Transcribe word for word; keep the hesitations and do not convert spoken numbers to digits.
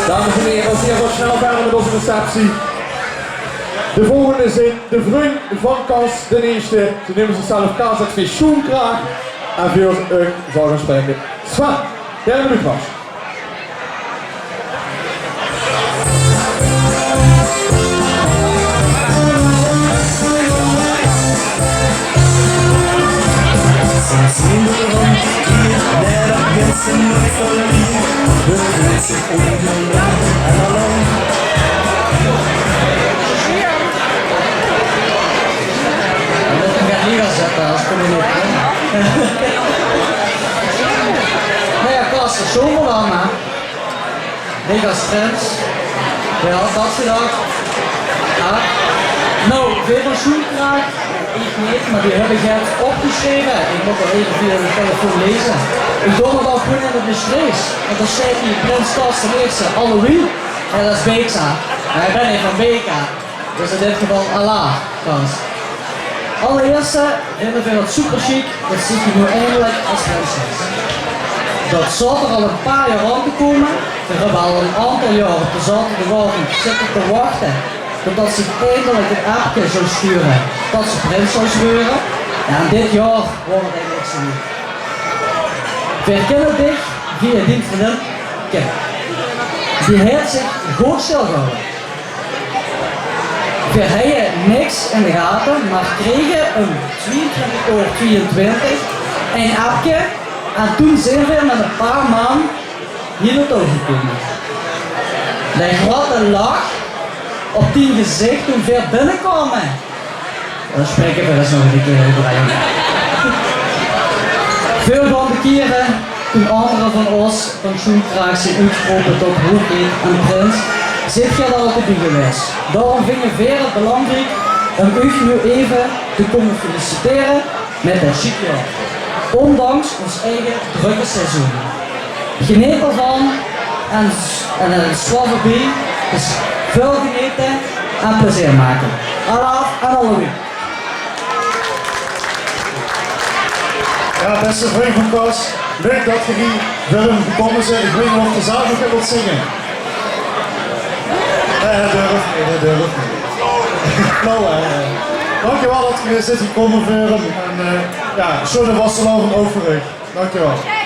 Dames en here, veer gaon snel wiejer mit ózze receptie. De volgende zeen de vrunj van Cas d'n Ierste. Ze neume zichzelf Cas Express Sjoenkraag. En veur us zal gaon spraeke Sven. Jao, de microfoon. Nae, Cas, zoe lang, hè? Nick es prins. Wae had dat gedach? Jao. Noe, veer van Sjoenkraag, ich neet, mer die höbbe get opgesjreve. Ich mót 't effe via de telefoon laeze. Ich doon 't ouch gewoen in 't Mestreechs. Want dao steit hie prins Cas d'n Ierste, Alois. Jao, dat is Beekse. Mer ich bön neet van Beek. Dus in dit geval, alaaf, Cas. Allereerste vinje veer 't superchic dat se dich noe eindelik es prins veultj. Dat zaot d'r al e paar jaor aan te kómme. Veer höbbe al e aantal jaor op de zaoterdigaovend zitte te wachte totdat ze dich eindelik 't appke zów sjture dat se prins zous weure. Jao, en dit jaor waor 't eindelik zoe wied. Veer kinne dich via dien vriendin Kim. Die haet zich good sjtilgehawwe. Veer hawwe niks in de gate, mer krege um twieëntwintig oor twieëntwintig ein appke en toen zeen veer mit e paar man hie nao touw gekómme. De groeate lach op dien gezich toen veer binnekómme. Dan spraeke veer ós nog ein kier euver. Veurgaonde kiere, toen aandere van ós van Sjoenkraag zeen oetgerope tot hoeagheid aan prins, zeet geer dao altied bie gewaes. Daorum vinge veer 't belangriek um uch noe effe te kómme feliciteren mit dit sjiek jaor, óndanks ós eige drökke seizoen. Geneet d'rvan en, en, eh, zwaaf d'rbie. Dus väöl genete en plezeer make. Alaaf en Alois. Jao, bèste vrunj van Cas, leuk dat geer hie wille gekómme zeen. Ich weit neet of geer zelf nog get wilt zinge. Nae, det durf neet, det durf neet. Noe, eh, dankjewel dat geer zeet gekómme veur häöm. En, eh, jao, sjoene vastelaovend ouch veur uch. Dankjewel.